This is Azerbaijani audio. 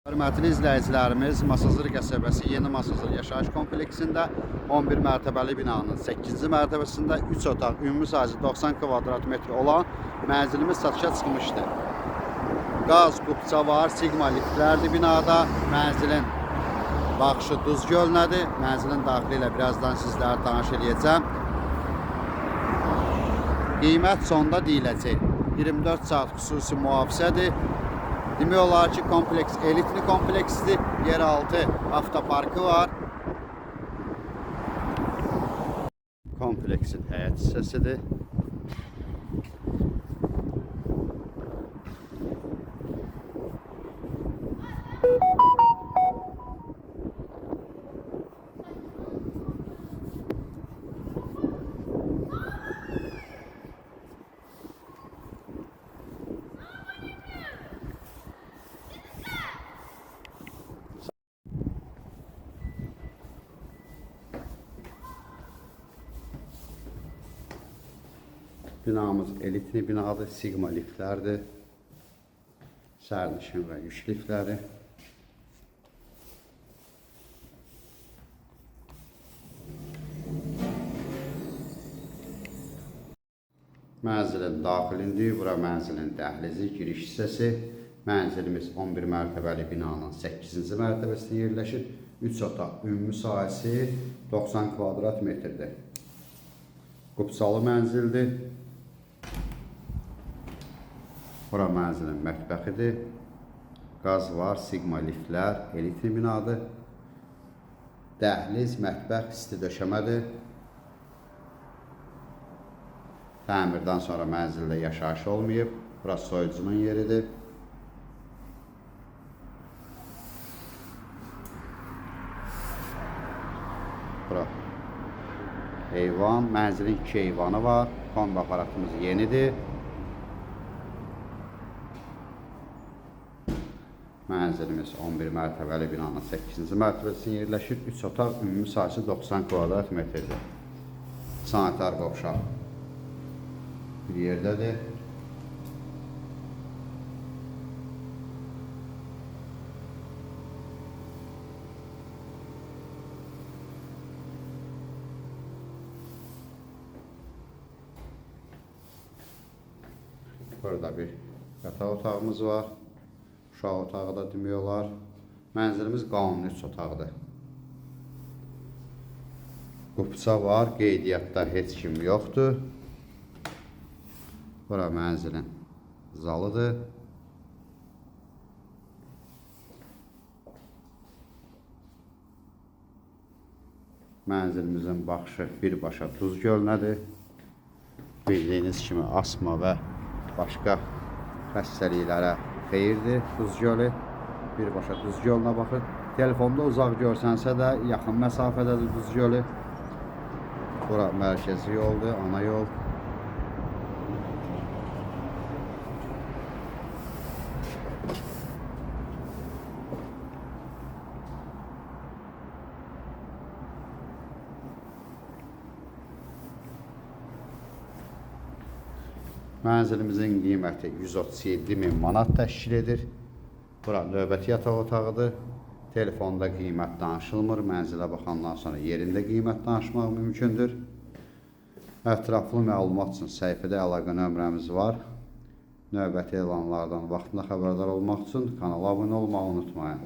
Hörmətli izləyicilərimiz, Masazır qəsəbəsi Yeni Masazır yaşayış kompleksində 11 mərtəbəli binanın 8-ci mərtəbəsində 3 otaq, ümumi sahəsi 90 kvadrat metr olan mənzilimiz satışa çıxmışdır. Qaz, qupça var, siqma liftlərdir binada. Mənzilin baxışı Duz gölünədir. Mənzilin daxili ilə birazdan sizləri tanış eləyəcəm. Qiymət sonda deyiləcək. 24 saat xüsusi mühafizədir. Demək olar ki, kompleks elitli kompleksdir. Yeraltı avtoparkı var. Kompleksin həyət hissəsidir. Binamız elitli binadır, Sigma liftlərdir. Sərnişin və yük liftləri. Mənzilin daxilindir. Bura mənzilin dəhlizi, giriş hissəsi. Mənzilimiz 11 mərtəbəli binanın 8-ci mərtəbəsində yerləşir. 3 otaq, ümumi sahəsi 90 kvadrat metrdir. Qupsalı mənzildir. Bura mənzilin mətbəxidir. Qaz var, siqma liftlər, elitli binadır. Dəhliz, mətbəx isti döşəmədir. Təmirdən sonra mənzildə yaşayış olmayıb. Bura soyucunun yeridir. Bura eyvan, mənzilin iki eyvanı var. Kombi aparatımız yenidir. Mənzilimiz 11 mərtəbəli binanın 8-ci mərtəbəsində yerləşir. 3 otaq, ümumi sahəsi 90 kvadrat metrdir. Sanitar qovşaq bir yerdədir. Burada bir yataq otağımız var. Uşaq otağı da demək olar. Mənzilimiz qanuni 3 otaqdır. Qupça var, qeydiyyatda heç kim yoxdur. Bura mənzilin zalıdır. Mənzilimizin baxışı birbaşa Duz gölünədir. Bildiyiniz kimi asma və başqa xəstəliklərə xeyirdir Duz gölü. Birbaşa Duz gölünə baxır. Telefonda uzaq görsənsə də yaxın məsafədədir Duz gölü. Bura mərkəzi yoldur, ana yol. Mənzilimizin qiyməti 137 min manat təşkil edir. Bura növbəti yataq otağıdır. Telefonda qiymət danışılmır. Mənzilə baxandan sonra yerində qiymət danışmaq mümkündür. Ətraflı məlumat üçün səhifədə əlaqə nömrəmiz var. Növbəti elanlardan vaxtında xəbərdar olmaq üçün kanala abunə olmağı unutmayın.